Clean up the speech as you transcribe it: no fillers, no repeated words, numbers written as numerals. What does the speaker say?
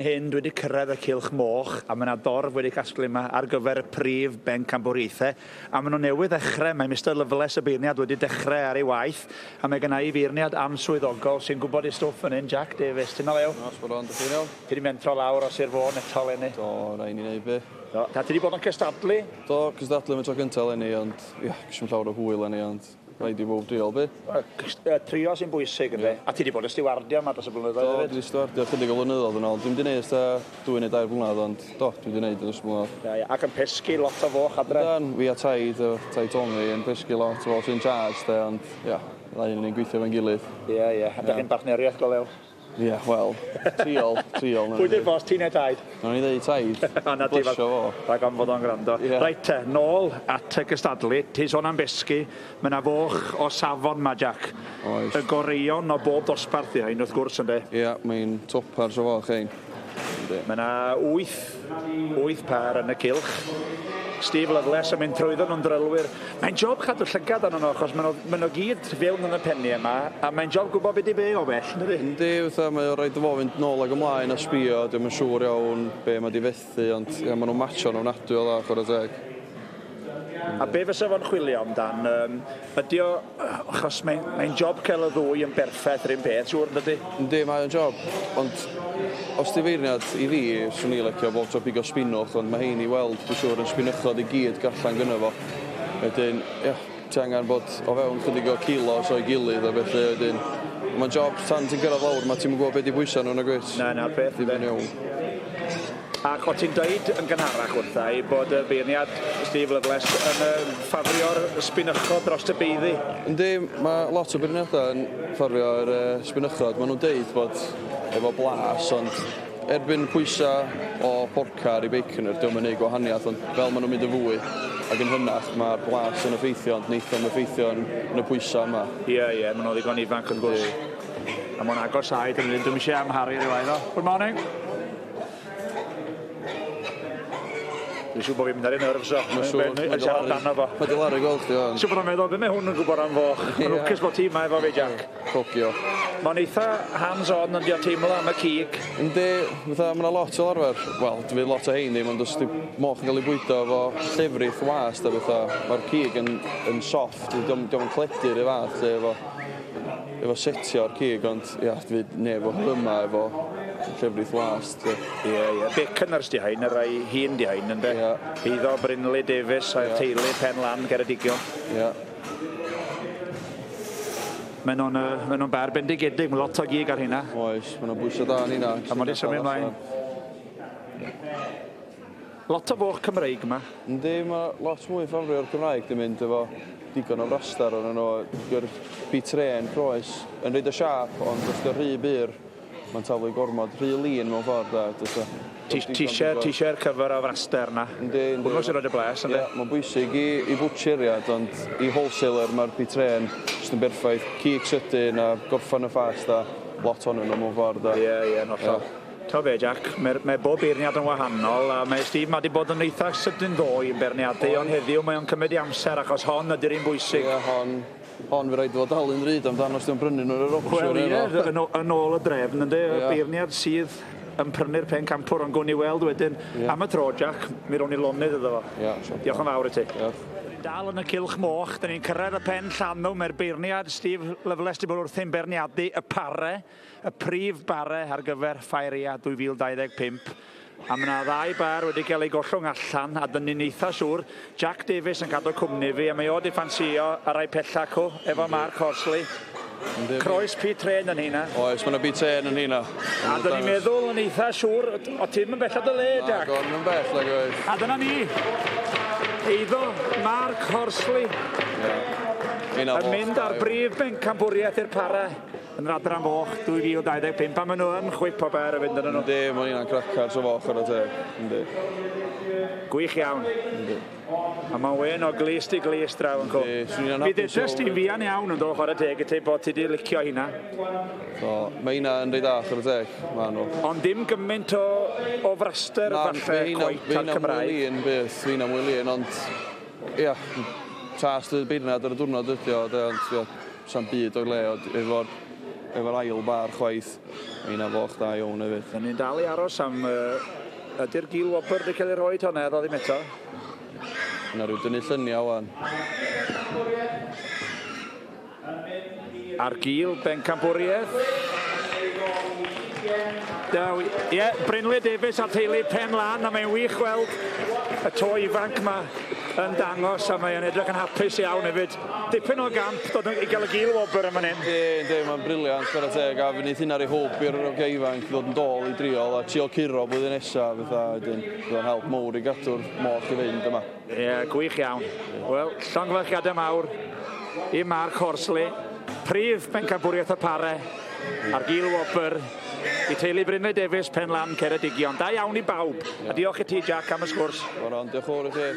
Hyn, dwi wedi cyrraedd y cylch moch a mae yna dorf wedi casglu yma ar gyfer y prif bencampwriaethau a maen nhw newydd ddechrau, mae Mister Loveless y beirniad wedi dechrau ar ei waith a mae gynna i feirniad answyddogol sy'n gwybod ei stwff fan hyn, Jack Davies. Ti'n o lew? No, spot on, dych chi'n iawn? Ti wedi mentro lawr o Sir Fôn eto leni? Do, rhaid ni wneud be. Do, ta ti wedi bod yn cystadlu? Do, cystadlu am y tro cyntaf eleni, ond ia, ges i'm llawer o hwyl eleni, ond rhaid i bawb drial be. Trio sy'n bwysig, ynde? Yeah. A ti wedi bod yn stiwardio yma dros y blynyddoedd hefyd? Do, dwi wedi stiwardio chydig o flynyddoedd yn ôl. Dwi'n wedi gwneud ers 2 neu 3 blynedd, ond do, dwi wedi gwneud dros y blynyddoedd. Ia, ia. Ac yn pesgi lot o foch adre? Yndan, fi a taid, taid Tony, yn pesgi lot o foch sy'n charge, de, ond ia, ddau yn ni'n gweithio efo'n gilydd. Ie, ie. A da chi'n bartneriaeth go lew? Ie, wel, triol, triol. Pwy di'r bos, ti neu taid? Nawn ni ddeud taid. O, na ti. Blesio fo. Rhag ofn fod o'n gwrando. Ie. Reit te, nôl at y gystadlu. Ti'n sôn am besgi. Mae 'na foch o safon 'ma, Jack. Oes. Y goreuon o bob dosbarth 'di rhain, wrth gwrs, ynde? Ie, mae'n topars o foch rhein. Yndi. Mae 'na wyth, wyth pâr yn y cylch. Steve Loveless yn mynd trwyddo nhw'n drylwyr. Mae'n job cadw llygad arnyn nhw achos maen nhw, maen nhw gyd fewn yn y penniau yma a mae'n job gwybod be di be o bell, yndydi? Yndi, fatha mae o rhaid iddo fo fynd nôl ag ymlaen a sbio, dio'm yn siŵr iawn be mae 'di fethu ond ia ma' nhw'n matcho'n ofnadwy o dda chwarae teg. A be fysa fo'n chwilio amdan, yym, ydi o, achos mae'n mae job cael y ddwy yn berffaith yr un peth, siŵr, yn dydy? Yndi, mae o'n job, ond os di feirniad i fi, swn i licio bob tro pigo spinwch, ond mae hein i weld, dwi'n siŵr, yn sbinychod i gyd gallan gynno fo. Wedyn, ia, ti angen bod o fewn chydig o kilos o'i gilydd a felly, wedyn, mae'n job tan ti'n gyrraedd lawr, mae ti'm yn gwybod be di bwysa nhw nag wyt? Na, na'r peth, Ddim yn iawn. Ac o' ti'n deud yn gynharach wrtha i bod y beirniad Steve Loveless yn yy ffafrio'r sbinychod dros y beiddi. Yndi, mae lot o beirniadau yn ffafrio'r uh, sbinychod. Maen nhw'n deud bod efo blas, ond erbyn pwysa o porcar i baconer, diolch yn neud gwahaniaeth, ond fel maen nhw'n mynd yn fwy ac yn hynach, mae'r blas yn effeithio, ond neith o'm effeithio yn, yn y pwysa yma. Ie, ie, maen nhw'n ddigon ifanc wrth gwrs. A mae'n agos aed yn mynd, dwi'm eisiau amharu rhywai ddo. Good morning. Dwi'n siŵr bod fi'n mynd ar ei nerves o. Mae'n siŵr. Yn siarad amdano fo. Mae 'di laru gweld chdi ŵan. Siŵr bod o'n meddwl, be mae hwn yn gwybod am foch? Mae'n lwcus bod ti yma efo fi, Jack. Cogio. Mae'n eitha hands-on yn dio teimlo am y cig. Yndi, fatha ma' 'na lot o arfer, wel, fydd lot o hein ddim, ond os 'di moch yn cael ei bwydo efo llefrith wast a betha, mae'r cig yn, yn soft, dio'm, dio'm yn cledu 'r un fath 'lly efo efo setio'r cig ond ia fydd neb o yma efo llefrith wast 'lly. Ie ie. Baconers 'di rhain, y rai hŷn 'di rhain ynde? Ia. Eiddo Brinley Davies a'r teulu Pen Lan Ceredigion. Ia. Maen nhw'n yy maen nhw'n bar bendigedig, ma' lot o gig ar rheina. Oes, ma' 'na bwysa da yn rheina. A ma' 'di symud mlaen. Lot o foch Cymreig yma. Yndi, ma' lot mwy ffafrio'r Cymraeg 'di mynd efo digon o frasdar arnyn nhw. Dio'r pitrên croes yn rhoid y siâp ond os 'di o rhy bur ma'n taflu gormod, rhy lean mewn ffordd de jyst a... Ti ti isie ti isie'r cyfer o fraster 'na. Yndi yndi. Hwnnw sy'n rhoid y bles ynde? Ie, ma'n bwysig i i bwtsheriad ond i wholesaler ma'r pitrên jyst yn berffaith. Cig sydyn a gorffan yn fast a lot ohonyn nhw mewn ffordd de. Ie ie yn hollol. Ie. T'o' be' Jack, mae'r mae bob beirniad yn wahanol a mae Steve 'ma 'di bod yn eitha sydyn ddoe yn beirniadu ond heddiw mae o'n cymryd 'i amser achos hon ydi'r un bwysig. Ie hon hon fy raid iddo fo dalu'n ddrud amdan os 'di o'n brynu nhw yn yr auction Wel ie, yn ô- yn ôl y drefn ynde? Y beirniad sydd yn prynu'r pencampwr ond gwn i weld wedyn. Am y tro Jack, mi rown ni lonydd iddo fo. Ia, siop. Diolch yn fawr i ti. Diolch. Dal yn y cylch moch, 'dyn ni'n cyrraedd y pen llanw, mae'r beirniad Steve Loveless 'di bod wrthi'n beirniadu y pare. Y prif bare ar gyfer Ffair Aeaf 2025, a ma' 'na ddau bâr wedi cael eu gollwng allan, a 'dyn ni'n eitha siŵr, Jack Davies yn cadw cwmni fi, a mae o 'di ffansïo y rai pella 'cw, efo Mark Horsley. Croes P-trên yn heina. Oes, ma' 'na B-trên yn heina. A 'dyn ni'n meddwl yn eitha siŵr, o ti'm yn bell o dy le, Jack. Nag o'n yn bell, nag oedd. A dyna ni! Eiddo Mark Horsley. Ie. Yn mynd ar brif bencampwriaeth i'r para. Yn yr adran foch 2025 a maen nhw yn chwip o ber yn fynd yn nhw. Yndi, mae hynna'n cracars o foch ar y teg. Yndi. Gwych iawn. Yndi. A mae'n wen o glust i glust draw yn co. Yndi, swn i'n Mi ddeudest ti'n fuan iawn yn do, chwarae teg i ti bod ti di licio hynna. So, mae hynna yn reit dda, chwarae teg, ma nhw. Ond dim gymaint o, o fraster Na, falle cweit ar Cymraeg. Fi hynna mwy lean byth, fi hynna mwy lean, ond ia, tast y beirniad ar y diwrnod ydi o, de, ond ia, sa'm byd o'i le efo'r efo'r ail bar chwaith. Mae hynna foch da iawn hefyd. Da ni'n dal i aros am... Uh, ydy'r gil wobr wedi cael ei rhoi to? Na, ddim eto. Yna rhyw dynnu lluniau wan. Ar gil bencampwriaeth. Daw, ie, yeah, Brynle Davies a teulu Pen Lan, a mae'n wych gweld y to ifanc yma yn dangos, a mae'n edrych yn hapus iawn hefyd. Dipyn o gamp dod i gael y gil wobr yma hyn. Yndi, yndi, mae'n brilliant, chwarae teg, a fe wneith hynna roi hwb i'r hogia ifanc ddod yn dôl i driol a trio curo blwyddyn nesaf, fatha, wedyn, bydd o'n help mowr i gadw'r moch i fynd yma. Ie, yeah, gwych iawn. Wel, llongyfarchiadau mawr i Mark Horsley, prif bencampwriaeth y pare, a'r gil wobr i teulu Brynle Davies, Pen Lan, Ceredigion. Da iawn i bawb. A diolch i ti, Jack, am y sgwrs. Oron, diolch fawr i chi.